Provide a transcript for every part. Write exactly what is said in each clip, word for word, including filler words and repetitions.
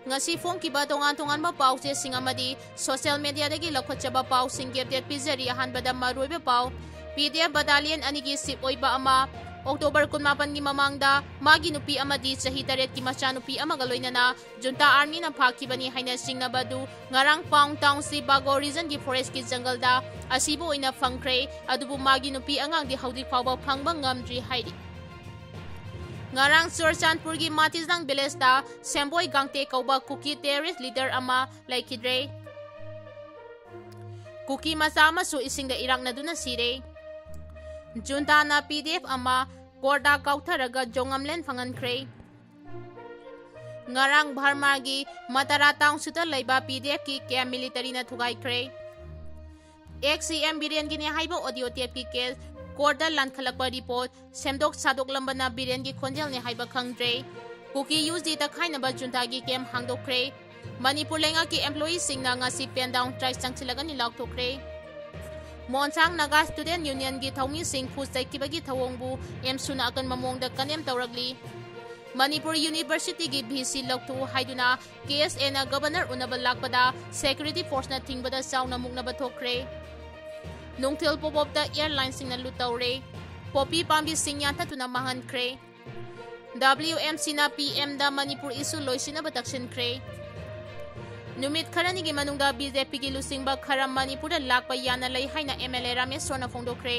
ꯉꯁꯤ ꯐꯣꯡꯈꯤꯕ ꯇꯣꯉꯥꯟ ꯇꯣꯉꯥꯟꯕ ꯄꯥꯎꯆꯦꯁꯤꯡ ꯑꯃꯗꯤ social mediaꯗꯒꯤ ꯂꯧꯈꯠꯆꯕ ꯄꯥꯎꯁꯤꯡꯒꯤ update ꯄꯤꯖꯔꯤ꯫ ꯑꯍꯥꯟꯕꯗ ꯃꯔꯨꯑꯣꯏꯕ ꯄꯥꯎ, PDF battalion ꯑꯅꯤꯒꯤ chief ꯑꯣꯏꯕ ꯑꯃ October ꯀꯨꯟꯃꯥꯄꯟꯒꯤ ꯃꯃꯥꯡꯗ ꯃꯥꯒꯤ ꯅꯨꯄꯤ ꯑꯃꯗꯤ ꯆꯍꯤ ꯇꯔꯦꯠꯀꯤ ꯃꯆꯥꯅꯨꯄꯤ ꯑꯃꯒ ꯂꯣꯏꯅꯅ junta armyꯅ ꯐꯥꯈꯤꯕꯅꯤ ꯍꯥꯏꯅ ꯆꯤꯡꯅꯕ ꯑꯗꯨ ꯉꯔꯥꯡ Paung Township Bago regionꯒꯤ forestꯀꯤ ꯖꯪꯒꯜꯗ ꯑꯁꯤꯕ ꯑꯣꯏꯅ ꯐꯪꯈ꯭ꯔꯦ꯫ ꯑꯗꯨꯕꯨ ꯃꯥꯒꯤ ꯅꯨꯄꯤ ꯑꯉꯥꯡꯗꯤ ꯍꯧꯖꯤꯛ ꯐꯥꯎꯕ ꯐꯪꯕ ꯉꯝꯗ꯭ꯔꯤ ꯍꯥꯏꯔꯤ꯫ ꯉꯔꯥꯡ ꯆꯨꯔꯆꯥꯟꯄꯨꯔꯒꯤ ꯃꯥꯇꯤꯖꯥꯡ villageꯇ ꯁꯦꯝꯕꯣꯏ ꯒꯥꯡꯇꯦ ꯀꯧꯕ ꯀꯨꯀꯤ terrorist leader ꯑꯃ ꯂꯩꯈꯤꯗ꯭ꯔꯦ꯫ ꯀꯨꯀꯤ ꯃꯆꯥ ꯑꯃꯁꯨ ꯏꯁꯤꯡꯗ ꯏꯔꯥꯛꯅꯗꯨꯅ ꯁꯤꯔꯦ꯫ Juntaꯅ PDF ꯑꯃ courtꯇ ꯀꯥꯎꯊꯔꯒ ꯖꯣꯉꯝꯂꯦꯟ ꯐꯪꯍꯟꯈ꯭ꯔꯦ꯫ ꯉꯔꯥꯡ ꯕꯔꯃꯥꯒꯤ ꯃꯇꯥꯔꯥ townshipꯇ ꯂꯩꯕ PDFꯀꯤ camp militaryꯅ ꯊꯨꯒꯥꯏꯈ꯭ꯔꯦ꯫ Ex-CM ꯕꯤꯔꯦꯟꯒꯤꯅꯤ ꯍꯥꯏꯕ audio tapeꯀꯤ case courtꯇ ꯂꯥꯟꯈꯠꯂꯛꯄ report ꯁꯦꯝꯗꯣꯛ ꯁꯥꯗꯣꯛꯂꯝꯕꯅ ꯕꯤꯔꯦꯟꯒꯤ ꯈꯣꯟꯖꯦꯜꯅꯤ ꯍꯥꯏꯕ ꯈꯪꯗ꯭ꯔꯦ꯫ ꯀꯨꯀꯤ UG ꯇꯛꯈꯥꯏꯅꯕ juntaꯒꯤ camp ꯍꯥꯡꯗꯣꯛꯈ꯭ꯔꯦ꯫ ꯃꯅꯤꯄꯨꯔ ꯂꯩꯉꯥꯛꯀꯤ employeeꯁꯤꯡꯅ ꯉꯁꯤ pen down strike ꯆꯪꯁꯤꯜꯂꯒꯅꯤ ꯂꯥꯎꯊꯣꯛꯈ꯭ꯔꯦ꯫ ꯃꯣꯟꯁꯥꯡ Naga Student Unionꯒꯤ ꯊꯧꯃꯤꯁꯤꯡ ꯐꯨ ꯆꯩꯈꯤꯕꯒꯤ ꯊꯧꯑꯣꯡꯕꯨ ꯑꯦꯝꯁꯨꯅ ꯑꯀꯟꯕ ꯃꯑꯣꯡꯗ condemn ꯇꯧꯔꯛꯂꯤ꯫ ꯃꯅꯤꯄꯨꯔ Universityꯒꯤ VC ꯂꯧꯊꯣꯛꯎ ꯍꯥꯏꯗꯨꯅ KSAꯅ governor ꯎꯅꯕ ꯂꯥꯛꯄꯗ security forceꯅ ꯊꯤꯡꯕꯗ ꯆꯥꯎꯅ ꯃꯨꯛꯅꯕ ꯊꯣꯛꯈ꯭ꯔꯦ꯫ ꯅꯨꯡꯊꯤꯜ ꯄꯣꯕꯣꯞꯇ airlineꯁꯤꯡꯅ loot ꯇꯧꯔꯦ꯫ ꯄꯣꯄꯤ ꯄꯥꯝꯕꯤꯁꯤꯡ ꯌꯥꯟꯊꯠꯇꯨꯅ ꯃꯥꯡꯍꯟꯈ꯭ꯔꯦ꯫ WMCꯅ PMꯗ ꯃꯅꯤꯄꯨꯔ issue ꯂꯣꯏꯁꯤꯟꯅꯕ ꯇꯛꯁꯤꯟꯈ꯭ꯔꯦ꯫ ꯅꯨꯃꯤꯠ ꯈꯔꯅꯤꯒꯤ ꯃꯅꯨꯡꯗ BJPꯒꯤ ꯂꯨꯆꯤꯡꯕ ꯈꯔ ꯃꯅꯤꯄꯨꯔꯗ ꯂꯥꯛꯄ ꯌꯥꯅ ꯂꯩ ꯍꯥꯏꯅ MLA ꯔꯥꯃꯦꯁ꯭ꯋꯔꯅ ꯐꯣꯡꯗꯣꯛꯈ꯭ꯔꯦ꯫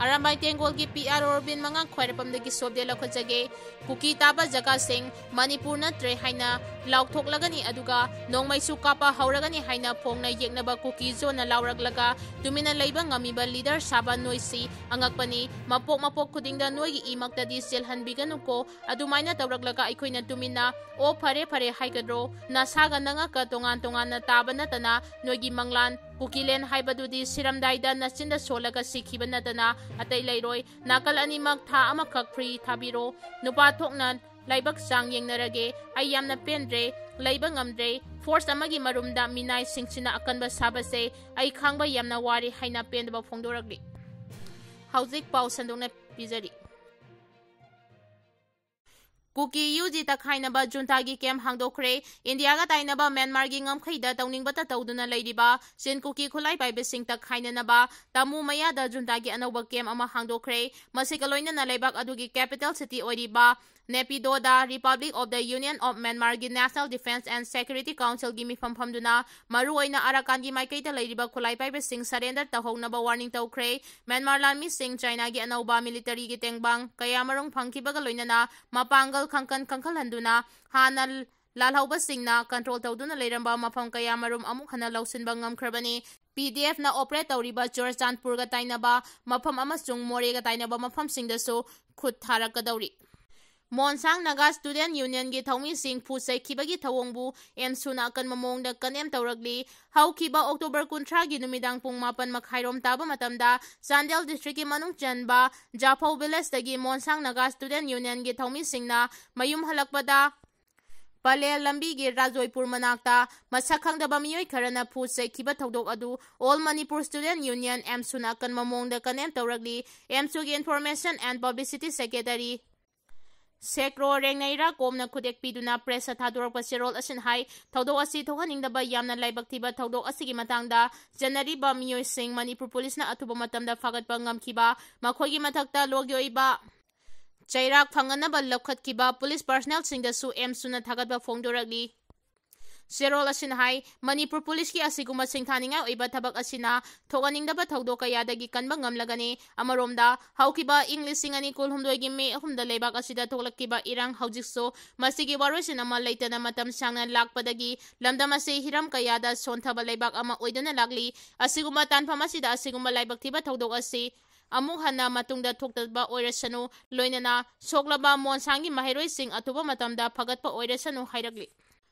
Arambai ꯇꯦꯡꯒꯣꯜꯒꯤ PRO ꯑꯔꯕꯤꯟ ꯃꯉꯥꯡ ꯈ꯭ꯋꯥꯏꯔꯥꯛꯄꯝꯗꯒꯤ soft day ꯂꯧꯈꯠꯆꯒꯦ꯫ ꯀꯨꯀꯤ ꯇꯥꯕ ꯖꯒꯥꯁꯤꯡ ꯃꯅꯤꯄꯨꯔ ꯅꯠꯇ꯭ꯔꯦ ꯍꯥꯏꯅ ꯂꯥꯎꯊꯣꯛꯂꯒꯅꯤ, ꯑꯗꯨꯒ ꯅꯣꯡꯃꯩꯁꯨ ꯀꯥꯞꯄ ꯍꯧꯔꯒꯅꯤ ꯍꯥꯏꯅ ꯐꯣꯡꯅ ꯌꯦꯛꯅꯕ ꯀꯨꯀꯤ ꯖꯣꯟꯅ ꯂꯥꯎꯔꯛꯂꯒ ꯇꯨꯃꯤꯟꯅ ꯂꯩꯕ ꯉꯝꯃꯤꯕ leader ꯁꯥꯕ ꯅꯣꯏꯁꯤ ꯑꯉꯛꯄꯅꯤ꯫ ꯃꯄꯣꯛ ꯃꯄꯣꯛ ꯈꯨꯗꯤꯡꯗ ꯅꯣꯏꯒꯤ ꯏꯃꯛꯇꯗꯤ ꯆꯦꯜꯍꯟꯕꯤꯒꯅꯨꯀꯣ꯫ ꯑꯗꯨꯃꯥꯏꯅ ꯇꯧꯔꯛꯂꯒ ꯑꯩꯈꯣꯏꯅ ꯇꯨꯃꯤꯟꯅ "ꯑꯣ, ꯐꯔꯦ, ꯐꯔꯦ" ꯍꯥꯏꯒꯗ꯭ꯔꯣ? ꯅꯁꯥꯒ ꯅꯉꯛꯀ ꯇꯣꯉꯥꯟ ꯇꯣꯉꯥꯟꯅ ꯇꯥꯕ ꯅꯠꯇꯅ ꯅꯣꯏꯒꯤ ꯃꯪꯂꯥꯟ ꯀꯨꯀꯤꯂꯦꯟ ꯍꯥꯏꯕꯗꯨꯗꯤ ꯁꯤꯔꯝꯗꯥꯏꯗ ꯅꯆꯤꯟꯗ ꯁꯣꯜꯂꯒ ꯁꯤꯈꯤꯕ ꯅꯠꯇꯅ ꯑꯇꯩ ꯂꯩꯔꯣꯏ꯫ ꯅꯥꯀꯜ ꯑꯅꯤꯃꯛ ꯊꯥ ꯑꯃꯈꯛ free ꯊꯥꯕꯤꯔꯣ꯫ ꯅꯨꯄꯥ ꯊꯣꯛꯅ ꯂꯥꯏꯕꯛ ꯆꯥꯡ ꯌꯦꯡꯅꯔꯒꯦ꯫ ꯑꯩ ꯌꯥꯝꯅ ꯄꯦꯟꯗ꯭ꯔꯦ, ꯂꯩꯕ ꯉꯝꯗ꯭ꯔꯦ꯫ Force ꯑꯃꯒꯤ ꯃꯔꯨꯝꯗ ꯃꯤꯅꯥꯏꯁꯤꯡꯁꯤꯅ ꯑꯀꯟꯕ ꯁꯥꯕꯁꯦ ꯑꯩ ꯈꯥꯡꯕ ꯌꯥꯝꯅ ꯋꯥꯔꯦ ꯍꯥꯏꯅ ꯄꯦꯟꯗꯕ ꯐꯣꯡꯗꯣꯔꯛꯂꯤ꯫ ꯍꯧꯖꯤꯛ ꯄꯥꯎ ꯁꯟꯗꯣꯛꯅ ꯄꯤꯖꯔꯤ꯫ ꯀꯨꯀꯤ ꯌꯨ ꯖꯤ ꯇꯛꯈꯥꯏꯅꯕ ꯖꯨꯟꯇꯥꯒꯤ ꯀꯦꯝ ꯍꯥꯡꯗꯣꯛꯈ꯭ꯔꯦ꯫ ꯏꯟꯗꯤꯌꯥꯒ ꯇꯥꯏꯅꯕ ꯃ꯭ꯌꯥꯟꯃꯥꯔꯒꯤ ꯉꯝꯈꯩꯗ ꯇꯧꯅꯤꯡꯕꯇ ꯇꯧꯗꯨꯅ ꯂꯩꯔꯤꯕ ꯆꯤꯟ ꯀꯨꯀꯤ ꯈꯨꯠꯂꯥꯏ ꯄꯥꯏꯕꯁꯤꯡ ꯇꯛꯈꯥꯏꯅꯅꯕ ꯇꯥꯃꯨ ꯃꯌꯥꯗ ꯖꯨꯟꯇꯥꯒꯤ ꯑꯅꯧꯕ ꯀꯦꯝ ꯑꯃ ꯍꯥꯡꯗꯣꯛꯈ꯭ꯔꯦ꯫ ꯃꯁꯤꯒ ꯂꯣꯏꯅꯅ ꯂꯩꯕꯥꯛ ꯑꯗꯨꯒꯤ capital city ꯑꯣꯏꯔꯤꯕ ꯅꯦꯄꯤꯗꯣꯗ Republic of the Union of Myanmarꯒꯤ National Defence and Security Councilꯒꯤ ꯃꯤꯐꯝ ꯐꯝꯗꯨꯅ ꯃꯔꯨꯑꯣꯏꯅ ꯑꯔꯥꯀꯥꯟꯒꯤ ꯃꯥꯏꯀꯩꯗ ꯂꯩꯔꯤꯕ ꯈꯨꯠꯂꯥꯏ ꯄꯥꯏꯕꯁꯤꯡ surrender ꯇꯧꯍꯧꯅꯕ warning ꯇꯧꯈ꯭ꯔꯦ꯫ ꯃ꯭ꯌꯥꯟꯃꯥꯔ ꯂꯥꯟꯃꯤꯁꯤꯡ ꯆꯥꯏꯅꯥꯒꯤ ꯑꯅꯧꯕ militaryꯒꯤ ꯇꯦꯡꯕꯥꯡ ꯀꯌꯥꯃꯔꯨꯝ ꯐꯪꯈꯤꯕꯒ ꯂꯣꯏꯅꯅ ꯃꯄꯥꯡꯒꯜ ꯈꯪꯀꯟ ꯀꯟꯈꯠꯍꯟꯗꯨꯅ ꯍꯥꯟꯅ ꯂꯥꯜꯍꯧꯕꯁꯤꯡꯅ control ꯇꯧꯗꯨꯅ ꯂꯩꯔꯝꯕ ꯃꯐꯝ ꯀꯌꯥꯃꯔꯨꯝ ꯑꯃꯨꯛ ꯍꯟꯅ ꯂꯧꯁꯤꯟꯕ ꯉꯝꯈ꯭ꯔꯕꯅꯤ꯫ ꯄꯤ ꯗꯤ ꯑꯦꯐꯅ operate ꯇꯧꯔꯤꯕ ꯆꯨꯔꯆꯥꯟꯄꯨꯔꯒ ꯇꯥꯏꯅꯕ ꯃꯐꯝ ꯑꯃꯁꯨꯡ ꯃꯣꯔꯦꯒ ꯇꯥꯏꯅꯕ ꯃꯐꯝꯁꯤꯡꯗꯁꯨ ꯈꯨꯠ ꯊꯥꯔꯛꯀꯗꯧꯔꯤ꯫ ꯃꯣꯟꯁꯥꯡ ꯅꯥꯒꯥ Student Unionꯒꯤ ꯊꯧꯃꯤꯁꯤꯡ ꯐꯨ ꯆꯩꯈꯤꯕꯒꯤ ꯊꯧꯑꯣꯡꯕꯨ ꯑꯦꯝꯁꯨꯅ ꯑꯀꯟꯕ ꯃꯑꯣꯡꯗ condemn ꯇꯧꯔꯛꯂꯤ꯫ ꯍꯧꯈꯤꯕ October ꯀꯨꯟꯊ꯭ꯔꯥꯒꯤ ꯅꯨꯃꯤꯗꯥꯡ ꯄꯨꯡ ꯃꯥꯄꯟ ꯃꯈꯥꯏꯔꯣꯝ ꯇꯥꯕ ꯃꯇꯝꯗ ꯆꯥꯟꯗꯦꯜ districtꯀꯤ ꯃꯅꯨꯡ ꯆꯟꯕ ꯖꯥꯐꯧ villageꯇꯒꯤ ꯃꯣꯟꯁꯥꯡ ꯅꯥꯒꯥ Student Unionꯒꯤ ꯊꯧꯃꯤꯁꯤꯡꯅ ꯃꯌꯨꯝ ꯍꯜꯂꯛꯄꯗ ꯄꯂꯦꯜ ꯂꯝꯕꯤꯒꯤ ꯔꯥꯖꯣꯏꯄꯨꯔ ꯃꯅꯥꯛꯇ ꯃꯁꯛ ꯈꯪꯗꯕ ꯃꯤꯑꯣꯏ ꯈꯔꯅ ꯐꯨ ꯆꯩꯈꯤꯕ ꯊꯧꯗꯣꯛ ꯑꯗꯨ All Manipur Student Union, ꯑꯦꯝꯁꯨꯅ ꯑꯀꯟꯕ ꯃꯑꯣꯡꯗ condemn ꯇꯧꯔꯛꯂꯤ꯫ ꯑꯦꯝꯁꯨꯒꯤ Information and Publicity Secretary ꯁꯦꯀ꯭ꯔꯣ ꯔꯦꯡꯅꯩꯔꯥ ꯀꯣꯝꯅ ꯈꯨꯗꯦꯛ ꯄꯤꯗꯨꯅ pressꯇ ꯊꯥꯗꯣꯔꯛꯄ ꯆꯦꯔꯣꯜ ꯑꯁꯤꯅ ꯍꯥꯏ, ꯊꯧꯗꯣꯛ ꯑꯁꯤ ꯊꯣꯛꯍꯟꯅꯤꯡꯗꯕ ꯌꯥꯝꯅ ꯂꯥꯏꯕꯛ ꯊꯤꯕ ꯊꯧꯗꯣꯛ ꯑꯁꯤꯒꯤ ꯃꯇꯥꯡꯗ ꯆꯦꯟꯅꯔꯤꯕ ꯃꯤꯑꯣꯏꯁꯤꯡ ꯃꯅꯤꯄꯨꯔ ꯄꯨꯂꯤꯁꯅ ꯑꯊꯨꯕ ꯃꯇꯝꯗ ꯐꯥꯒꯠꯄ ꯉꯝꯈꯤꯕ, ꯃꯈꯣꯏꯒꯤ ꯃꯊꯛꯇ ꯂꯣꯒꯤ ꯑꯣꯏꯕ ꯆꯩꯔꯥꯛ ꯐꯪꯅꯅꯕ ꯂꯧꯈꯠꯈꯤꯕ ꯄꯨꯂꯤꯁ personnelꯁꯤꯡꯗꯁꯨ ꯑꯦꯝꯁꯨꯅ ꯊꯥꯒꯠꯄ ꯐꯣꯡꯗꯣꯔꯛꯂꯤ꯫ ꯆꯦꯔꯣꯜ ꯑꯁꯤꯅ ꯍꯥꯏ, ꯃꯅꯤꯄꯨꯔ ꯄꯨꯂꯤꯁꯀꯤ ꯑꯁꯤꯒꯨꯝꯕ ꯁꯤꯡꯊꯥꯅꯤꯡꯉꯥꯏ ꯑꯣꯏꯕ ꯊꯕꯛ ꯑꯁꯤꯅ ꯊꯣꯛꯍꯟꯅꯤꯡꯗꯕ ꯊꯧꯗꯣꯛ ꯀꯌꯥꯗꯒꯤ ꯀꯟꯕ ꯉꯝꯂꯒꯅꯤ꯫ ꯑꯃꯔꯣꯝꯗ, ꯍꯧꯈꯤꯕ ꯏꯪ ꯂꯤꯁꯤꯡ ꯑꯅꯤ ꯀꯨꯟꯍꯨꯝꯗꯣꯏꯒꯤ ꯃꯦ ꯑꯍꯨꯝꯗ ꯂꯩꯕꯥꯛ ꯑꯁꯤꯗ ꯊꯣꯛꯂꯛꯈꯤꯕ ꯏꯔꯥꯡ ꯍꯧꯖꯤꯛꯁꯨ ꯃꯁꯤꯒꯤ ꯋꯥꯔꯣꯏꯁꯤꯟ ꯑꯃ ꯂꯩꯇꯅ ꯃꯇꯝ ꯁꯥꯡꯅ ꯂꯥꯛꯄꯗꯒꯤ ꯂꯝꯗꯝ ꯑꯁꯤ ꯍꯤꯔꯝ ꯀꯌꯥꯗ ꯁꯣꯟꯊꯕ ꯂꯩꯕꯥꯛ ꯑꯃ ꯑꯣꯏꯗꯨꯅ ꯂꯥꯛꯂꯤ꯫ ꯑꯁꯤꯒꯨꯝꯕ ꯇꯥꯟꯐꯝ ꯑꯁꯤꯗ ꯑꯁꯤꯒꯨꯝꯕ ꯂꯥꯏꯕꯛ ꯊꯤꯕ ꯊꯧꯗꯣꯛ ꯑꯁꯤ ꯑꯃꯨꯛ ꯍꯟꯅ ꯃꯇꯨꯡꯗ ꯊꯣꯛꯇꯕ ꯑꯣꯏꯔꯁꯅꯨ, ꯂꯣꯏꯅꯅ ꯁꯣꯛꯂꯕ ꯃꯣꯟꯁꯥꯡꯒꯤ ꯃꯍꯩꯔꯣꯏꯁꯤꯡ ꯑꯊꯨꯕ ꯃꯇꯝꯗ ꯐꯒꯠꯄ ꯑꯣꯏꯔꯁꯅꯨ ꯍꯥꯏꯔꯛꯂꯤ꯫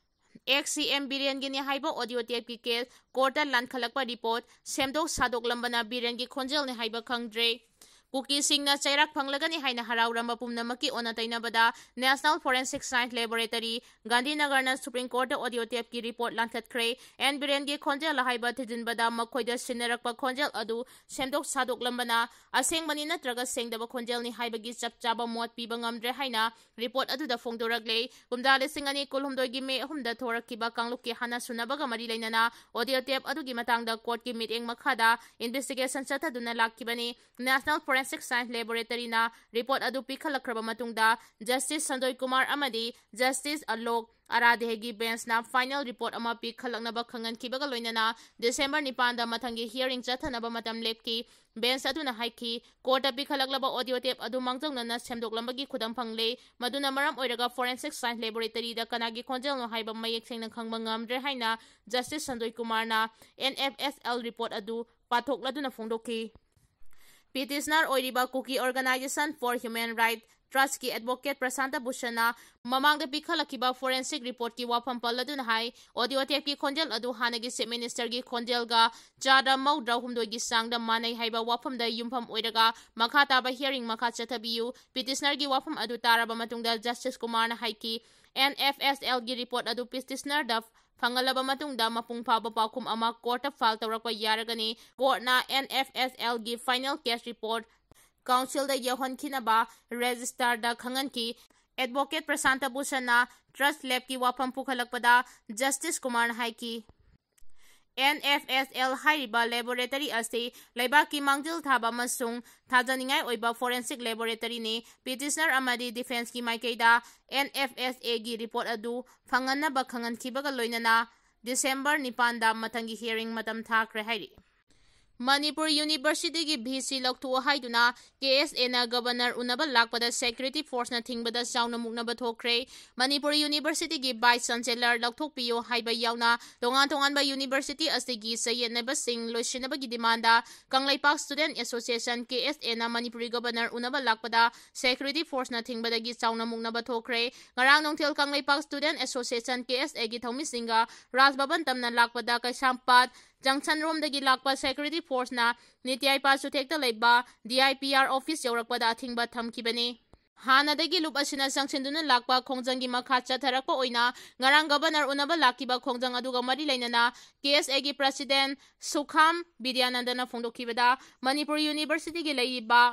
Ex-C M ꯕꯤꯔꯦꯟꯒꯤꯅꯤ ꯍꯥꯏꯕ audio tapeꯀꯤ case courtꯇ ꯂꯥꯟꯈꯠꯂꯛꯄ report ꯁꯦꯝꯗꯣꯛ ꯁꯥꯗꯣꯛꯂꯝꯕꯅ ꯕꯤꯔꯦꯟꯒꯤ ꯈꯣꯟꯖꯦꯜꯅꯤ ꯍꯥꯏꯕ ꯈꯪꯗ꯭ꯔꯦ꯫ ꯀꯨꯀꯤꯁꯤꯡꯅ ꯆꯩꯔꯥꯛ ꯐꯪꯂꯒꯅꯤ ꯍꯥꯏꯅ ꯍꯔꯥꯎꯔꯝꯕ ꯄꯨꯝꯅꯃꯛꯀꯤ ꯑꯣꯟꯅ ꯇꯩꯅꯕꯗ National Forensic Science Laboratory, ꯒꯥꯟꯙꯤꯅꯒꯔꯅ Supreme Courtꯇ audio tapeꯀꯤ report ꯂꯥꯟꯊꯠꯈ꯭ꯔꯦ꯫ ꯑꯦꯟ ꯕꯤꯔꯦꯟꯒꯤ ꯈꯣꯟꯖꯦꯜ ꯍꯥꯏꯕ ꯊꯤꯖꯤꯟꯕꯗ ꯃꯈꯣꯏꯗ ꯁꯤꯟꯅꯔꯛꯄ ꯈꯣꯟꯖꯦꯜ ꯑꯗꯨ ꯁꯦꯝꯗꯣꯛ ꯁꯥꯗꯣꯛꯂꯝꯕꯅ ꯑꯁꯦꯡꯕꯅꯤ ꯅꯠꯇ꯭ꯔꯒ ꯁꯦꯡꯗꯕ ꯈꯣꯟꯖꯦꯜꯅꯤ ꯍꯥꯏꯕꯒꯤ ꯆꯞ ꯆꯥꯕ ꯃꯣꯠ ꯄꯤꯕ ꯉꯝꯗ꯭ꯔꯦ ꯍꯥꯏꯅ report ꯑꯗꯨꯗ ꯐꯣꯡꯗꯣꯔꯛꯂꯦ꯫ ꯀꯨꯝꯖꯥ ꯂꯤꯁꯤꯡ ꯑꯅꯤ ꯀꯨꯟꯍꯨꯝꯗꯣꯏꯒꯤ ꯃꯦ ꯑꯍꯨꯝꯗ ꯊꯣꯔꯛꯈꯤꯕ ꯀꯥꯡꯂꯨꯞꯀꯤ ꯍꯥꯟꯅ ꯁꯨꯅꯕꯒ ꯃꯔꯤ ꯂꯩꯅꯅ audio tape ꯑꯗꯨꯒꯤ ꯃꯇꯥꯡꯗ courtꯀꯤ ꯃꯤꯠꯌꯦꯡ ꯃꯈꯥꯗ investigation ꯆꯠꯊꯗꯨꯅ ꯂꯥꯛꯈꯤꯕꯅꯤ꯫ National Forensic Science Laboratoryꯅ report ꯑꯗꯨ ꯄꯤꯈꯠꯂꯛꯈ꯭ꯔꯕ ꯃꯇꯨꯡꯗ Justice ꯁꯟꯖꯣꯏ ꯀꯨꯃꯥꯔ ꯑꯃꯗꯤ Justice ꯑꯂꯣꯛ ꯑꯔꯥꯙꯦꯒꯤ benchꯅ final report ꯑꯃ ꯄꯤꯈꯠꯂꯛꯅꯕ ꯈꯪꯍꯟꯈꯤꯕꯒ ꯂꯣꯏꯅꯅ December ꯅꯤꯄꯥꯟꯗ ꯃꯊꯪꯒꯤ hearing ꯆꯠꯊꯅꯕ ꯃꯇꯝ ꯂꯦꯞꯈꯤ꯫ Bench ꯑꯗꯨꯅ ꯍꯥꯏꯈꯤ, courtꯇ ꯄꯤꯈꯠꯂꯛꯂꯕ audio tape ꯑꯗꯨ ꯃꯥꯡꯖꯧꯅꯅ ꯁꯦꯝꯗꯣꯛꯂꯝꯕꯒꯤ ꯈꯨꯗꯝ ꯐꯪꯂꯦ, ꯃꯗꯨꯅ ꯃꯔꯝ ꯑꯣꯏꯔꯒ Forensic Science Laboratoryꯗ ꯀꯅꯥꯒꯤ ꯈꯣꯟꯖꯦꯜꯅꯣ ꯍꯥꯏꯕ ꯃꯌꯦꯛ ꯁꯦꯡꯅ ꯈꯪꯕ ꯉꯝꯗ꯭ꯔꯦ ꯍꯥꯏꯅ Justice ꯁꯟꯖꯣꯏ ꯀꯨꯃꯥꯔꯅ N F S L report ꯑꯗꯨ ꯄꯥꯊꯣꯛꯂꯗꯨꯅ ꯐꯣꯡꯗꯣꯛꯈꯤ꯫ Petitioner ꯑꯣꯏꯔꯤꯕ Kuki Organisation for Human Rights Trustꯀꯤ advocate Prasanta ꯚꯨꯁꯟꯅ ꯃꯃꯥꯡꯗ ꯄꯤꯈꯠꯂꯛꯈꯤꯕ forensic reportꯀꯤ ꯋꯥꯐꯝ ꯄꯜꯂꯗꯨꯅ ꯍꯥꯏ, audio tapeꯀꯤ ꯈꯣꯟꯖꯦꯜ ꯑꯗꯨ ꯍꯥꯟꯅꯒꯤ Chief Ministerꯒꯤ ꯈꯣꯟꯖꯦꯜꯒ ꯆꯥꯗ ꯃꯧꯗ꯭ꯔꯥ ꯍꯨꯝꯗꯣꯏꯒꯤ ꯆꯥꯡꯗ ꯃꯥꯟꯅꯩ ꯍꯥꯏꯕ ꯋꯥꯐꯝꯗ ꯌꯨꯝꯐꯝ ꯑꯣꯏꯔꯒ ꯃꯈꯥ ꯇꯥꯕ hearing ꯃꯈꯥ ꯆꯠꯊꯕꯤꯌꯨ꯫ Petitionerꯒꯤ ꯋꯥꯐꯝ ꯑꯗꯨ ꯇꯥꯔꯕ ꯃꯇꯨꯡꯗ Justice ꯀꯨꯃꯥꯔꯅ ꯍꯥꯏꯈꯤ, N F S Lꯒꯤ report ꯑꯗꯨ petitionerꯗ ꯐꯪꯍꯜꯂꯕ ꯃꯇꯨꯡꯗ ꯃꯄꯨꯡ ꯐꯥꯕ ꯄꯥꯎꯈꯨꯝ ꯑꯃ courtꯇ file ꯇꯧꯔꯛꯄ ꯌꯥꯔꯒꯅꯤ꯫ Courtꯅ N F S Lꯒꯤ final case report councilꯗ ꯌꯧꯍꯟꯈꯤꯅꯕ registrarꯗ ꯈꯪꯍꯟꯈꯤ꯫ Advocate Prasanta ꯚꯨꯁꯟꯅ trust labꯀꯤ ꯋꯥꯐꯝ ꯄꯨꯈꯠꯂꯛꯄꯗ Justice ꯀꯨꯃꯥꯔꯅ ꯍꯥꯏꯈꯤ, N F S L ꯍꯥꯏꯔꯤꯕ laboratory ꯑꯁꯤ ꯂꯩꯕꯥꯛꯀꯤ ꯃꯥꯡꯖꯤꯜ ꯊꯥꯕ ꯑꯃꯁꯨꯡ ꯊꯥꯖꯅꯤꯡꯉꯥꯏ ꯑꯣꯏꯕ forensic laboratoryꯅꯤ꯫ Petitioner ꯑꯃꯗꯤ defenceꯀꯤ ꯃꯥꯏꯀꯩꯗ N F S Aꯒꯤ report ꯑꯗꯨ ꯐꯪꯍꯟꯅꯕ ꯈꯪꯍꯟꯈꯤꯕꯒ ꯂꯣꯏꯅꯅ December ꯅꯤꯄꯥꯟꯗ ꯃꯊꯪꯒꯤ hearing ꯃꯇꯝ ꯊꯥꯈ꯭ꯔꯦ ꯍꯥꯏꯔꯤ꯫ ꯃꯅꯤꯄꯨꯔ Universityꯒꯤ V C ꯂꯧꯊꯣꯛꯑꯣ ꯍꯥꯏꯗꯨꯅ K S Aꯅ Governor ꯎꯅꯕ ꯂꯥꯛꯄꯗ security forceꯅ ꯊꯤꯡꯕꯗ ꯆꯥꯎꯅ ꯃꯨꯛꯅꯕ ꯊꯣꯛꯈ꯭ꯔꯦ꯫ ꯃꯅꯤꯄꯨꯔ Universityꯒꯤ Vice Chancellor ꯂꯧꯊꯣꯛꯄꯤꯌꯨ ꯍꯥꯏꯕ ꯌꯥꯎꯅ ꯇꯣꯉꯥꯟ ꯇꯣꯉꯥꯟꯕ university ꯑꯁꯤꯒꯤ ꯆꯌꯦꯠꯅꯕꯁꯤꯡ ꯂꯣꯏꯁꯤꯟꯅꯕꯒꯤ demandꯗ Kangleipak Student Association, K S Aꯅ Manipuri Governor ꯎꯅꯕ ꯂꯥꯛꯄꯗ security forceꯅ ꯊꯤꯡꯕꯗꯒꯤ ꯆꯥꯎꯅ ꯃꯨꯛꯅꯕ ꯊꯣꯛꯈ꯭ꯔꯦ꯫ ꯉꯔꯥꯡ ꯅꯨꯡꯊꯤꯜ Kangleipak Student Association, K S Aꯒꯤ ꯊꯧꯃꯤꯁꯤꯡꯒ ꯔꯥꯖ ꯚꯕꯟ ꯇꯝꯅ ꯂꯥꯛꯄꯗ ꯀꯩꯁꯥꯝꯄꯥꯠ ꯖꯪꯁꯟ ꯔꯣꯝꯗꯒꯤ ꯂꯥꯛꯄ ꯁꯦꯀ꯭ꯌꯨꯔꯤꯇꯤ ꯐꯣꯔꯁꯅ ꯅꯤꯇ꯭ꯌꯥꯏꯄꯥ ꯆꯨꯊꯦꯛꯇ ꯂꯩꯕ D I P R office ꯌꯧꯔꯛꯄꯗ ꯑꯊꯤꯡꯕ ꯊꯝꯈꯤꯕꯅꯤ꯫ ꯍꯥꯟꯅꯗꯒꯤ ꯂꯨꯞ ꯑꯁꯤꯅ ꯆꯪꯁꯤꯟꯗꯨꯅ ꯂꯥꯛꯄ ꯈꯣꯡꯖꯪꯒꯤ ꯃꯈꯥ ꯆꯠꯊꯔꯛꯄ ꯑꯣꯏꯅ ꯉꯔꯥꯡ ꯒꯕꯔꯅꯔ ꯎꯅꯕ ꯂꯥꯛꯈꯤꯕ ꯈꯣꯡꯖꯪ ꯑꯗꯨꯒ ꯃꯔꯤ ꯂꯩꯅꯅ ꯀꯦ ꯑꯦꯁ ꯑꯦꯒꯤ ꯄ꯭ꯔꯁꯤꯗꯦꯟ ꯁꯨꯈꯥꯝ ꯕꯤꯗ꯭ꯌꯥꯅꯟꯗꯅ ꯐꯣꯡꯗꯣꯛꯈꯤꯕꯗ, ꯃꯅꯤꯄꯨꯔ ꯌꯨꯅꯤꯚꯔꯁꯤꯇꯤꯒꯤ ꯂꯩꯔꯤꯕ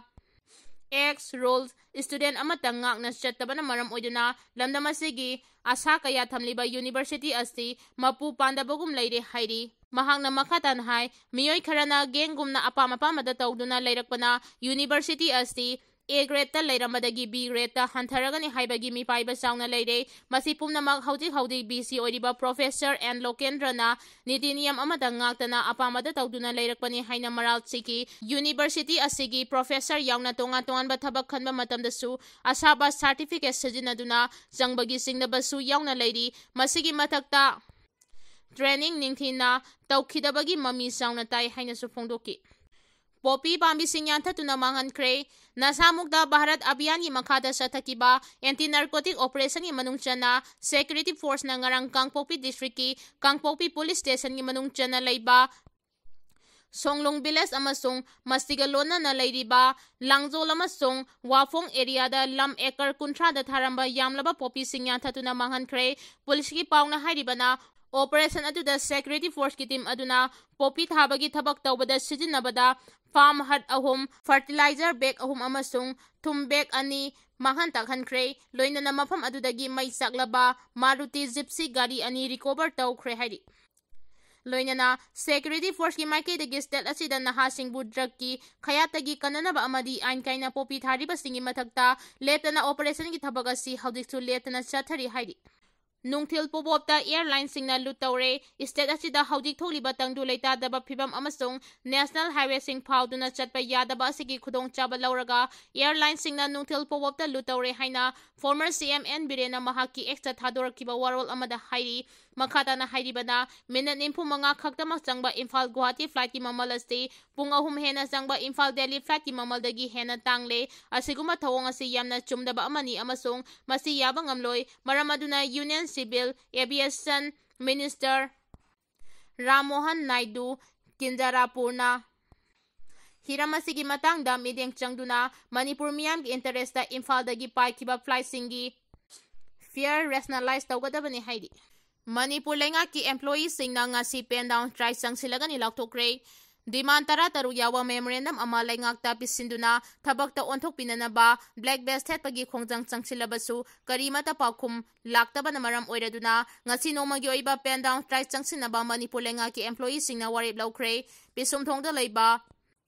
ꯑꯦꯛꯁ ꯔꯣꯜ ꯁ꯭ꯇꯨꯗꯦꯟ ꯑꯃꯠꯇ ꯉꯥꯛꯅ ꯆꯠꯇꯕꯅ ꯃꯔꯝ ꯑꯣꯏꯗꯨꯅ ꯂꯝꯗꯝ ꯑꯁꯤꯒꯤ ꯑꯁꯥ ꯀꯌꯥ ꯊꯝꯂꯤꯕ ꯌꯨꯅꯤꯚꯔꯁꯤꯇꯤ ꯑꯁꯤ ꯃꯄꯨ ꯄꯥꯟꯗꯕꯒꯨꯝ ꯂꯩꯔꯦ ꯍꯥꯏꯔꯤ꯫ ꯃꯍꯥꯛꯅ ꯃꯈꯥ ꯇꯥꯅ ꯍꯥꯏ, ꯃꯤꯑꯣꯏ ꯈꯔꯅ ꯒꯦꯡꯒꯨꯝꯅ ꯑꯄꯥꯝ ꯑꯄꯥꯝꯕꯗ ꯇꯧꯗꯨꯅ ꯂꯩꯔꯛꯄꯅ ꯌꯨꯅꯤꯚꯔꯁꯤꯇꯤ ꯑꯁꯤ ꯑꯦ ꯒ꯭ꯔꯦꯗꯇ ꯂꯩꯔꯝꯕꯗꯒꯤ ꯕꯤ ꯒ꯭ꯔꯦꯗꯇ ꯍꯟꯊꯔꯒꯅꯤ ꯍꯥꯏꯕꯒꯤ ꯃꯤꯄꯥꯏꯕ ꯆꯥꯎꯅ ꯂꯩꯔꯦ꯫ ꯃꯁꯤ ꯄꯨꯝꯅꯃꯛ ꯍꯧꯖꯤꯛ ꯍꯧꯖꯤꯛ ꯚꯤ ꯁꯤ ꯑꯣꯏꯔꯤꯕ ꯄ꯭ꯔꯣꯐꯦꯁꯔ ꯑꯦꯟ ꯂꯣꯀꯦꯟꯗ꯭ꯔꯅ ꯅꯤꯇꯤ ꯅꯤꯌꯝ ꯑꯃꯗ ꯉꯥꯛꯇꯅ ꯑꯄꯥꯝꯕꯗ ꯇꯧꯗꯨꯅ ꯂꯩꯔꯛꯄꯅꯤ ꯍꯥꯏꯅ ꯃꯔꯥꯜ ꯁꯤꯈꯤ꯫ ꯌꯨꯅꯤꯚꯔꯁꯤꯇꯤ ꯑꯁꯤꯒꯤ ꯄ꯭ꯔꯣꯐꯦꯁꯔ ꯌꯥꯎꯅ ꯇꯣꯉꯥꯟ ꯇꯣꯉꯥꯟꯕ ꯊꯕꯛ ꯈꯟꯕ ꯃꯇꯝꯗꯁꯨ ꯑꯁꯥꯕ ꯁꯥꯔꯇꯤꯐꯤꯀꯦꯠ ꯁꯤꯖꯤꯟꯅꯗꯨꯅ ꯆꯪꯕꯒꯤ ꯆꯤꯡꯅꯕꯁꯨ ꯌꯥꯎꯅ ꯂꯩꯔꯤ꯫ ꯃꯁꯤꯒꯤ ꯃꯊꯛꯇ ꯇ꯭ꯔꯦꯅꯤꯡ ꯅꯤꯡꯊꯤꯅ ꯇꯧꯈꯤꯗꯕꯒꯤ ꯃꯃꯤ ꯆꯥꯎꯅ ꯇꯥꯏ ꯍꯥꯏꯅꯁꯨ ꯐꯣꯡꯗꯣꯛꯈꯤ꯫ ꯄꯣꯄꯤ ꯄꯥꯝꯕꯤꯁꯤꯡ ꯌꯥꯟꯊꯠꯇꯨꯅ ꯃꯥꯡꯍꯟꯈ꯭ꯔꯦ꯫ ꯅꯁꯥ ꯃꯨꯛꯇ ꯚꯥꯔꯠ ꯑꯚꯤꯌꯥꯟꯒꯤ ꯃꯈꯥꯗ ꯆꯠꯊꯈꯤꯕ ꯑꯦꯟꯇꯤ ꯅꯥꯔꯀꯣꯇꯤꯛ ꯑꯣꯄꯔꯦꯁꯟꯒꯤ ꯃꯅꯨꯡ ꯆꯟꯅ ꯁꯦꯀ꯭ꯌꯨꯔꯤꯇꯤ ꯐꯣꯔꯁꯅ ꯉꯔꯥꯡ ꯀꯥꯡꯄꯣꯛꯄꯤ ꯗꯤꯁꯇ꯭ꯔꯤꯛꯀꯤ ꯀꯥꯡꯄꯣꯛꯄꯤ ꯄꯨꯂꯤꯁ ꯁ꯭ꯇꯦꯁꯟꯒꯤ ꯃꯅꯨꯡ ꯆꯟꯅ ꯂꯩꯕ ꯁꯣꯡꯂꯣꯡ ꯚꯤꯂꯦꯖ ꯑꯃꯁꯨꯡ ꯃꯁꯤꯒ ꯂꯣꯟꯅꯅ ꯂꯩꯔꯤꯕ ꯂꯥꯡꯖꯣꯜ ꯑꯃꯁꯨꯡ ꯋꯥꯐꯣꯡ ꯑꯦꯔꯤꯌꯥꯗ ꯂꯝ ꯑꯦꯀꯔ ꯀꯨꯟꯊ꯭ꯔꯥꯗ ꯊꯥꯔꯝꯕ ꯌꯥꯝꯂꯕ ꯄꯣꯄꯤꯁꯤꯡ ꯌꯥꯟꯊꯠꯇꯨꯅ ꯃꯥꯡꯍꯟꯈ꯭ꯔꯦ꯫ ꯄꯨꯂꯤꯁꯀꯤ ꯄꯥꯎꯅ ꯍꯥꯏꯔꯤꯕꯅ, ꯑꯣꯄꯔꯦꯁꯟ ꯑꯗꯨꯗ ꯁꯦꯀ꯭ꯌꯨꯔꯤꯇꯤ ꯐꯣꯔꯁꯀꯤ ꯇꯤꯝ ꯑꯗꯨꯅ ꯄꯣꯄꯤ ꯊꯥꯕꯒꯤ ꯊꯕꯛ ꯇꯧꯕꯗ ꯁꯤꯖꯤꯟꯅꯕꯗ ꯐꯥꯔꯝ ꯍꯠ ꯑꯍꯨꯝ, ꯐꯔꯇꯤꯂꯥꯏꯖꯔ ꯕꯦꯒ ꯑꯍꯨꯝ ꯑꯃꯁꯨꯡ ꯊꯨꯝ ꯕꯦꯒ ꯑꯅꯤ ꯃꯥꯡꯍꯟ ꯇꯥꯛꯍꯟꯈ꯭ꯔꯦ꯫ ꯂꯣꯏꯅꯅ ꯃꯐꯝ ꯑꯗꯨꯗꯒꯤ ꯃꯩ ꯆꯥꯛꯂꯕ ꯃꯥꯔꯨꯇꯤ ꯖꯤꯞꯁꯤ ꯒꯥꯔꯤ ꯑꯅꯤ ꯔꯤꯀꯣꯚꯔ ꯇꯧꯈ꯭ꯔꯦ ꯍꯥꯏꯔꯤ꯫ ꯂꯣꯏꯅꯅ ꯁꯦꯀ꯭ꯌꯨꯔꯤꯇꯤ ꯐꯣꯔꯁꯀꯤ ꯃꯥꯏꯀꯩꯗꯒꯤ ꯁ꯭ꯇꯦꯠ ꯑꯁꯤꯗ ꯅꯍꯥꯁꯤꯡꯕꯨ ꯗ꯭ꯔꯒꯀꯤ ꯈꯌꯥꯠꯇꯒꯤ ꯀꯟꯅꯅꯕ ꯑꯃꯗꯤ ꯑꯥꯏꯟ ꯀꯥꯏꯅ ꯄꯣꯄꯤ ꯊꯥꯔꯤꯕꯁꯤꯡꯒꯤ ꯃꯊꯛꯇ ꯂꯦꯞꯇꯅ ꯑꯣꯄꯔꯦꯁꯟꯒꯤ ꯊꯕꯛ ꯑꯁꯤ ꯍꯧꯖꯤꯛꯁꯨ ꯂꯦꯞꯇꯅ ꯆꯠꯊꯔꯤ ꯍꯥꯏꯔꯤ꯫ ꯅꯨꯡꯊꯤꯜ ꯄꯨꯕꯣꯞꯇ ꯑꯦꯌꯔꯂꯥꯏꯟꯁꯤꯡꯅ ꯂꯨꯠ ꯇꯧꯔꯦ꯫ ꯁ꯭ꯇꯦꯠ ꯑꯁꯤꯗ ꯍꯧꯖꯤꯛ ꯊꯣꯛꯂꯤꯕ ꯇꯪꯗꯨ ꯂꯩꯇꯥꯗꯕ ꯐꯤꯕꯝ ꯑꯃꯁꯨꯡ ꯅꯦꯁꯅꯦꯜ ꯍꯥꯏꯋꯦꯁꯤꯡ ꯐꯥꯎꯗꯨꯅ ꯆꯠꯄ ꯌꯥꯗꯕ ꯑꯁꯤꯒꯤ ꯈꯨꯗꯣꯡꯆꯥꯕ ꯂꯧꯔꯒ ꯑꯦꯌꯔꯂꯥꯏꯟꯁꯤꯡꯅ ꯅꯨꯡꯊꯤꯜ ꯄꯨꯕꯣꯞꯇ ꯂꯨꯠ ꯇꯧꯔꯦ ꯍꯥꯏꯅ ꯐꯣꯔꯃꯔ ꯁꯤ ꯑꯦꯝ ꯑꯦꯟ ꯕꯤꯔꯦꯟꯅ ꯃꯍꯥꯛꯀꯤ ꯑꯦꯛꯁꯇ ꯊꯥꯗꯣꯔꯛꯈꯤꯕ ꯋꯥꯔꯣꯜ ꯑꯃꯗ ꯍꯥꯏꯔꯤ꯫ ꯃꯈꯥ ꯇꯥꯅ ꯍꯥꯏꯔꯤꯕꯅ, ꯃꯤꯅꯠ ꯅꯤꯐꯨ ꯃꯉꯥ ꯈꯛꯇꯃꯛ ꯆꯪꯕ ꯏꯝꯐꯥꯜ ꯒꯨꯋꯥꯍꯥꯇꯤ ꯐ꯭ꯂꯥꯏꯠꯀꯤ ꯃꯃꯜ ꯑꯁꯤ ꯄꯨꯡ ꯑꯍꯨꯝ ꯍꯦꯟꯅ ꯆꯪꯕ ꯏꯝꯐꯥꯜ ꯗꯦꯜꯂꯤ ꯐ꯭ꯂꯥꯏꯠꯀꯤ ꯃꯃꯜꯗꯒꯤ ꯍꯦꯟꯅ ꯇꯥꯡꯂꯦ꯫ ꯑꯁꯤꯒꯨꯝꯕ ꯊꯧꯑꯣꯡ ꯑꯁꯤ ꯌꯥꯝꯅ ꯆꯨꯝꯗꯕ ꯑꯃꯅꯤ ꯑꯃꯁꯨꯡ ꯃꯁꯤ ꯌꯥꯕ ꯉꯝꯂꯣꯏ꯫ ꯃꯔꯝ ꯑꯗꯨꯅ union civil aviation minister Ram Mohan Naidu ꯀꯤꯟꯖꯔꯥꯄꯨꯔꯅ ꯍꯤꯔꯝ ꯑꯁꯤꯒꯤ ꯃꯇꯥꯡꯗ ꯃꯤꯠꯌꯦꯡ ꯆꯪꯗꯨꯅ ꯃꯅꯤꯄꯨꯔ ꯃꯤꯌꯥꯝꯒꯤ interest ꯏꯝꯐꯥꯜꯗꯒꯤ ꯄꯥꯏꯈꯤꯕ flightꯁꯤꯡꯒꯤ fare rationalize ꯇꯧꯒꯗꯕꯅꯤ ꯍꯥꯏꯔꯤ꯫ ꯃꯅꯤꯄꯨꯔ ꯂꯩꯉꯥꯛꯀꯤ employeeꯁꯤꯡꯅ ꯉꯁꯤ pen down strike ꯆꯪꯁꯤꯜꯂꯒꯅꯤ ꯂꯥꯎꯊꯣꯛꯈ꯭ꯔꯦ꯫ Demand ꯇꯔꯥꯇꯔꯨꯛ ꯌꯥꯎꯕ memorandum ꯑꯃ ꯂꯩꯉꯥꯛꯇ ꯄꯤꯁꯤꯟꯗꯨꯅ ꯊꯕꯛꯇ ꯑꯣꯟꯊꯣꯛꯄꯤꯅꯅꯕ black badge ꯊꯦꯠꯄꯒꯤ ꯈꯣꯡꯖꯪ ꯆꯪꯁꯤꯜꯂꯕꯁꯨ ꯀꯔꯤꯃꯠꯇ ꯄꯥꯎꯈꯨꯝ ꯂꯥꯛꯇꯕꯅ ꯃꯔꯝ ꯑꯣꯏꯔꯗꯨꯅ ꯉꯁꯤ ꯅꯣꯡꯃꯒꯤ ꯑꯣꯏꯕ pen down strike ꯆꯪꯁꯤꯟꯅꯕ ꯃꯅꯤꯄꯨꯔ ꯂꯩꯉꯥꯛꯀꯤ employeeꯁꯤꯡꯅ ꯋꯥꯔꯦꯞ ꯂꯧꯈ꯭ꯔꯦ꯫ ꯄꯤꯁꯨꯝꯊꯣꯡꯗ ꯂꯩꯕ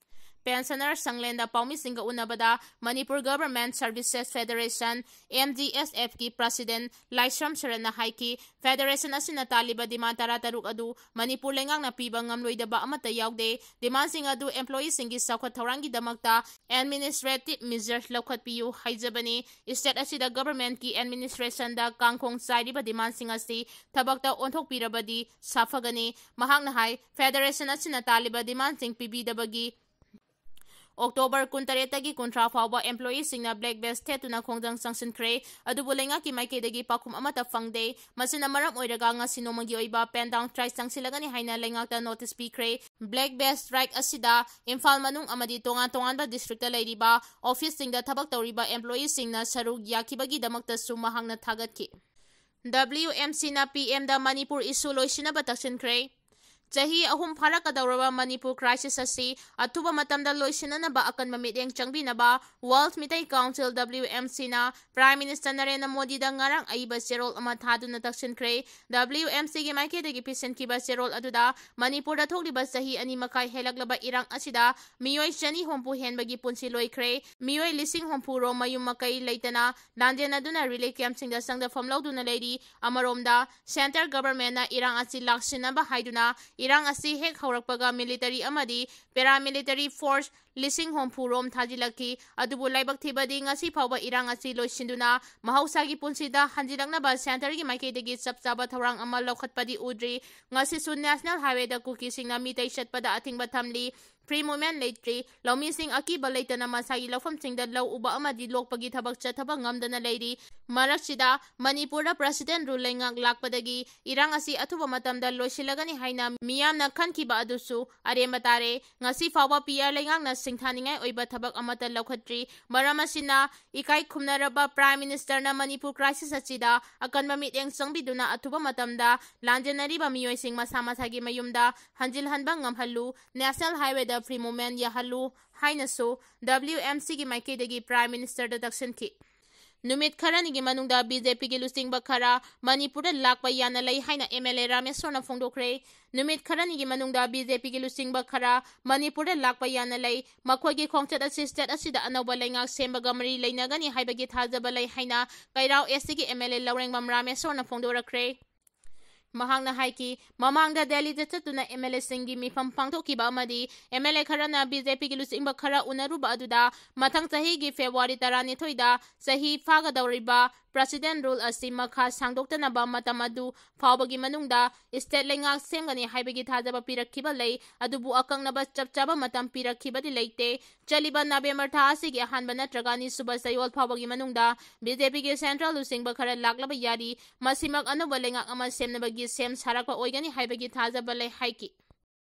Pensioner ꯁꯪꯂꯦꯟꯗ ꯄꯥꯎꯃꯤꯁꯤꯡꯒ ꯎꯅꯕꯗ Manipur Government Services Federation, MGSFꯀꯤ President ꯂꯥꯏꯁ꯭ꯔꯝ ꯁꯔꯠꯅ ꯍꯥꯏꯈꯤ, federation ꯑꯁꯤꯅ ꯇꯥꯜꯂꯤꯕ demand ꯇꯔꯥꯇꯔꯨꯛ ꯑꯗꯨ ꯃꯅꯤꯄꯨꯔ ꯂꯩꯉꯥꯛꯅ ꯄꯤꯕ ꯉꯝꯂꯣꯏꯗꯕ ꯑꯃꯠꯇ ꯌꯥꯎꯗꯦ꯫ Demandꯁꯤꯡ ꯑꯗꯨ employeeꯁꯤꯡꯒꯤ ꯆꯥꯎꯈꯠ ꯊꯧꯔꯥꯡꯒꯤꯗꯃꯛꯇ administrative measures ꯂꯧꯈꯠꯄꯤꯌꯨ ꯍꯥꯏꯖꯕꯅꯤ꯫ State ꯑꯁꯤꯗ governmentꯀꯤ administrationꯗ ꯀꯥꯡꯈꯣꯡ ꯆꯥꯏꯔꯤꯕ demandꯁꯤꯡ ꯑꯁꯤ ꯊꯕꯛꯇ ꯑꯣꯟꯊꯣꯛꯄꯤꯔꯕꯗꯤ ꯁꯥꯐꯒꯅꯤ꯫ ꯃꯍꯥꯛꯅ ꯍꯥꯏ, federation ꯑꯁꯤꯅ ꯇꯥꯜꯂꯤꯕ demandꯁꯤꯡ ꯄꯤꯕꯤꯗꯕꯒꯤ October ꯀꯨꯟꯇꯔꯦꯠꯇꯒꯤ ꯀꯨꯟꯊ꯭ꯔꯥ ꯐꯥꯎꯕ employeeꯁꯤꯡꯅ black badge ꯊꯦꯠꯇꯨꯅ ꯈꯣꯡꯖꯪ ꯆꯪꯁꯤꯟꯈ꯭ꯔꯦ꯫ ꯑꯗꯨꯕꯨ ꯂꯩꯉꯥꯛꯀꯤ ꯃꯥꯏꯀꯩꯗꯒꯤ ꯄꯥꯎꯈꯨꯝ ꯑꯃꯠꯇ ꯐꯪꯗꯦ꯫ ꯃꯁꯤꯅ ꯃꯔꯝ ꯑꯣꯏꯔꯒ ꯉꯁꯤ ꯅꯣꯡꯃꯒꯤ ꯑꯣꯏꯕ pen down strike ꯆꯪꯁꯤꯜꯂꯒꯅꯤ ꯍꯥꯏꯅ ꯂꯩꯉꯥꯛꯇ notice ꯄꯤꯈ꯭ꯔꯦ꯫ Black badge strike ꯑꯁꯤꯗ ꯏꯝꯐꯥꯜ ꯃꯅꯨꯡ ꯑꯃꯗꯤ ꯇꯣꯉꯥꯟ ꯇꯣꯉꯥꯟꯕ districtꯇ ꯂꯩꯔꯤꯕ officeꯁꯤꯡꯗ ꯊꯕꯛ ꯇꯧꯔꯤꯕ employeeꯁꯤꯡꯅ ꯁꯔꯨꯛ ꯌꯥꯈꯤꯕꯒꯤꯗꯃꯛꯇꯁꯨ ꯃꯍꯥꯛꯅ ꯊꯥꯒꯠꯈꯤ꯫ WMCꯅ PMꯗ ꯃꯅꯤꯄꯨꯔ issue ꯂꯣꯏꯁꯤꯟꯅꯕ ꯇꯛꯁꯤꯟꯈ꯭ꯔꯦ꯫ ꯆꯍꯤ ꯑꯍꯨꯝ ꯐꯥꯔꯛꯀꯗꯧꯔꯕ ꯃꯅꯤꯄꯨꯔ crisis ꯑꯁꯤ ꯑꯊꯨꯕ ꯃꯇꯝꯗ ꯂꯣꯏꯁꯤꯟꯅꯅꯕ ꯑꯀꯟꯕ ꯃꯤꯠꯌꯦꯡ ꯆꯪꯕꯤꯅꯕ World Meitei Council, WMCꯅ Prime Minister Narendra ꯃꯣꯗꯤꯗ ꯉꯔꯥꯡ ꯑꯏꯕ ꯆꯦꯔꯣꯜ ꯑꯃ ꯊꯥꯗꯨꯅ ꯇꯛꯁꯤꯟꯈ꯭ꯔꯦ꯫ WMCꯒꯤ ꯃꯥꯏꯀꯩꯗꯒꯤ ꯄꯤꯁꯤꯟꯈꯤꯕ ꯆꯦꯔꯣꯜ ꯑꯗꯨꯗ ꯃꯅꯤꯄꯨꯔꯗ ꯊꯣꯛꯂꯤꯕ ꯆꯍꯤ ꯑꯅꯤ ꯃꯈꯥꯏ ꯍꯦꯜꯂꯛꯂꯕ ꯏꯔꯥꯡ ꯑꯁꯤꯗ ꯃꯤꯑꯣꯏ ꯆꯅꯤ ꯍꯨꯝꯐꯨ ꯍꯦꯟꯕꯒꯤ ꯄꯨꯟꯁꯤ ꯂꯣꯏꯈ꯭ꯔꯦ꯫ ꯃꯤꯑꯣꯏ ꯂꯤꯁꯤꯡ ꯍꯨꯝꯐꯨ ꯔꯣꯝ ꯃꯌꯨꯝ ꯃꯀꯩ ꯂꯩꯇꯅ ꯂꯥꯟꯖꯦꯟꯅꯗꯨꯅ relief campꯁꯤꯡꯗ ꯆꯪꯗꯐꯝ ꯂꯧꯗꯨꯅ ꯂꯩꯔꯤ꯫ ꯑꯃꯔꯣꯝꯗ, Centre Governmentꯅ ꯏꯔꯥꯡ ꯑꯁꯤ ꯂꯥꯛꯁꯤꯟꯅꯕ ꯍꯥꯏꯗꯨꯅ ꯏꯔꯥꯡ ꯑꯁꯤ ꯍꯦꯛ ꯍꯧꯔꯛꯄꯒ military ꯑꯃꯗꯤ paramilitary force ꯂꯤꯁꯤꯡ ꯍꯨꯝꯐꯨ ꯔꯣꯝ ꯊꯥꯖꯤꯜꯂꯛꯈꯤ꯫ ꯑꯗꯨꯕꯨ ꯂꯥꯏꯕꯛ ꯊꯤꯕꯗꯤ ꯉꯁꯤ ꯐꯥꯎꯕ ꯏꯔꯥꯡ ꯑꯁꯤ ꯂꯣꯏꯁꯤꯟꯗꯨꯅ ꯃꯍꯧꯁꯥꯒꯤ ꯄꯨꯟꯁꯤꯗ ꯍꯟꯖꯤꯜꯂꯛꯅꯕ centreꯒꯤ ꯃꯥꯏꯀꯩꯗꯒꯤ ꯆꯞ ꯆꯥꯕ ꯊꯧꯔꯥꯡ ꯑꯃ ꯂꯧꯈꯠꯄꯗꯤ ꯎꯗ꯭ꯔꯤ꯫ ꯉꯁꯤꯁꯨ National Highwayꯗ ꯀꯨꯀꯤꯁꯤꯡꯅ ꯃꯤꯇꯩ ꯆꯠꯄꯗ ꯑꯊꯤꯡꯕ ꯊꯝꯂꯤ꯫ free movement ꯂꯩꯇ꯭ꯔꯤ꯫ ꯂꯧꯃꯤꯁꯤꯡ ꯑꯀꯤꯕ ꯂꯩꯇꯅ ꯃꯁꯥꯒꯤ ꯂꯧꯐꯝꯁꯤꯡꯗ ꯂꯧ ꯎꯕ ꯑꯃꯗꯤ ꯂꯣꯛꯄꯒꯤ ꯊꯕꯛ ꯆꯠꯊꯕ ꯉꯝꯗꯅ ꯂꯩꯔꯤ꯫ ꯃꯔꯛꯁꯤꯗ ꯃꯅꯤꯄꯨꯔꯗ President Rule ꯂꯩꯉꯥꯛ ꯂꯥꯛꯄꯗꯒꯤ ꯏꯔꯥꯡ ꯑꯁꯤ ꯑꯊꯨꯕ ꯃꯇꯝꯗ ꯂꯣꯏꯁꯤꯜꯂꯒꯅꯤ ꯍꯥꯏꯅ ꯃꯤꯌꯥꯝꯅ ꯈꯟꯈꯤꯕ ꯑꯗꯨꯁꯨ ꯑꯔꯦꯝꯕ ꯇꯥꯔꯦ꯫ ꯉꯁꯤ ꯐꯥꯎꯕ P R ꯂꯩꯉꯥꯛꯅ ꯁꯤꯡꯊꯥꯅꯤꯡꯉꯥꯏ ꯑꯣꯏꯕ ꯊꯕꯛ ꯑꯃꯠꯇ ꯂꯧꯈꯠꯇ꯭ꯔꯤ꯫ ꯃꯔꯝ ꯑꯁꯤꯅ ꯏꯀꯥꯏ ꯈꯨꯝꯅꯔꯕ Prime Ministerꯅ ꯃꯅꯤꯄꯨꯔ crisis ꯑꯁꯤꯗ ꯑꯀꯟꯕ ꯃꯤꯠꯌꯦꯡ ꯆꯪꯕꯤꯗꯨꯅ ꯑꯊꯨꯕ ꯃꯇꯝꯗ ꯂꯥꯟꯖꯦꯟꯅꯔꯤꯕ ꯃꯤꯑꯣꯏꯁꯤꯡ ꯃꯁꯥ ꯃꯁꯥꯒꯤ ꯃꯌꯨꯝꯗ ꯍꯟꯖꯤꯜꯍꯟꯕ ꯉꯝꯍꯜꯂꯨ꯫ National Highwayꯗ free movement ꯌꯥꯍꯜꯂꯨ ꯍꯥꯏꯅꯁꯨ W M Cꯒꯤ ꯃꯥꯏꯀꯩꯗꯒꯤ Prime Ministerꯗ ꯇꯛꯁꯤꯟꯈꯤ꯫ ꯅꯨꯃꯤꯠ ꯈꯔꯅꯤꯒꯤ ꯃꯅꯨꯡꯗ BJPꯒꯤ ꯂꯨꯆꯤꯡꯕ ꯈꯔ ꯃꯅꯤꯄꯨꯔꯗ ꯂꯥꯛꯄ ꯌꯥꯅ ꯂꯩ ꯍꯥꯏꯅ MLA ꯔꯥꯃꯦꯁ꯭ꯋꯔꯅ ꯐꯣꯡꯗꯣꯛꯈ꯭ꯔꯦ꯫ ꯅꯨꯃꯤꯠ ꯈꯔꯅꯤꯒꯤ ꯃꯅꯨꯡꯗ BJPꯒꯤ ꯂꯨꯆꯤꯡꯕ ꯈꯔ ꯃꯅꯤꯄꯨꯔꯗ ꯂꯥꯛꯄ ꯌꯥꯅ ꯂꯩ꯫ ꯃꯈꯣꯏꯒꯤ ꯈꯣꯡꯆꯠ ꯑꯁꯤ state ꯑꯁꯤꯗ ꯑꯅꯧꯕ ꯂꯩꯉꯥꯛ ꯁꯦꯝꯕꯒ ꯃꯔꯤ ꯂꯩꯅꯒꯅꯤ ꯍꯥꯏꯕꯒꯤ ꯊꯥꯖꯕ ꯂꯩ ꯍꯥꯏꯅ ꯀꯩꯔꯥꯎ SCꯒꯤ MLA ꯂꯧꯔꯦꯡꯕꯝ ꯔꯥꯃꯦꯁ꯭ꯋꯔꯅ ꯐꯣꯡꯗꯣꯔꯛꯈ꯭ꯔꯦ꯫ ꯃꯍꯥꯛꯅ ꯍꯥꯏꯈꯤ, ꯃꯃꯥꯡꯗ ꯗꯦꯜꯂꯤꯗ ꯆꯠꯇꯨꯅ MLAꯁꯤꯡꯒꯤ ꯃꯤꯐꯝ ꯄꯥꯡꯊꯣꯛꯈꯤꯕ ꯑꯃꯗꯤ MLA ꯈꯔꯅ BJPꯒꯤ ꯂꯨꯆꯤꯡꯕ ꯈꯔ ꯎꯅꯔꯨꯕ ꯑꯗꯨꯗ ꯃꯊꯪ ꯆꯍꯤꯒꯤ February ꯇꯔꯥꯅꯤꯊꯣꯏꯗ ꯆꯍꯤ ꯐꯥꯒꯗꯧꯔꯤꯕ President Rule ꯑꯁꯤ ꯃꯈꯥ ꯁꯥꯡꯗꯣꯛꯇꯅꯕ ꯃꯇꯝ ꯑꯗꯨ ꯐꯥꯎꯕꯒꯤ ꯃꯅꯨꯡꯗ state ꯂꯩꯉꯥꯛ ꯁꯦꯝꯒꯅꯤ ꯍꯥꯏꯕꯒꯤ ꯊꯥꯖꯕ ꯄꯤꯔꯛꯈꯤꯕ ꯂꯩ, ꯑꯗꯨꯕꯨ ꯑꯀꯛꯅꯕ ꯆꯞ ꯆꯥꯕ ꯃꯇꯝ ꯄꯤꯔꯛꯈꯤꯕꯗꯤ ꯂꯩꯇꯦ꯫ ꯆꯠꯂꯤꯕ November ꯊꯥ ꯑꯁꯤꯒꯤ ꯑꯍꯥꯟꯕ ꯅꯠꯇ꯭ꯔꯒ ꯑꯅꯤꯁꯨꯕ ꯆꯌꯣꯜ ꯐꯥꯎꯕꯒꯤ ꯃꯅꯨꯡꯗ BJPꯒꯤ central ꯂꯨꯆꯤꯡꯕ ꯈꯔ ꯂꯥꯛꯂꯕ ꯌꯥꯔꯤ꯫ ꯃꯁꯤꯃꯛ ꯑꯅꯧꯕ ꯂꯩꯉꯥꯛ ꯑꯃ ꯁꯦꯝꯅꯕꯒꯤ ꯁꯦꯝ ꯁꯥꯔꯛꯄ ꯑꯣꯏꯒꯅꯤ ꯍꯥꯏꯕꯒꯤ ꯊꯥꯖꯕ ꯂꯩ ꯍꯥꯏꯈꯤ꯫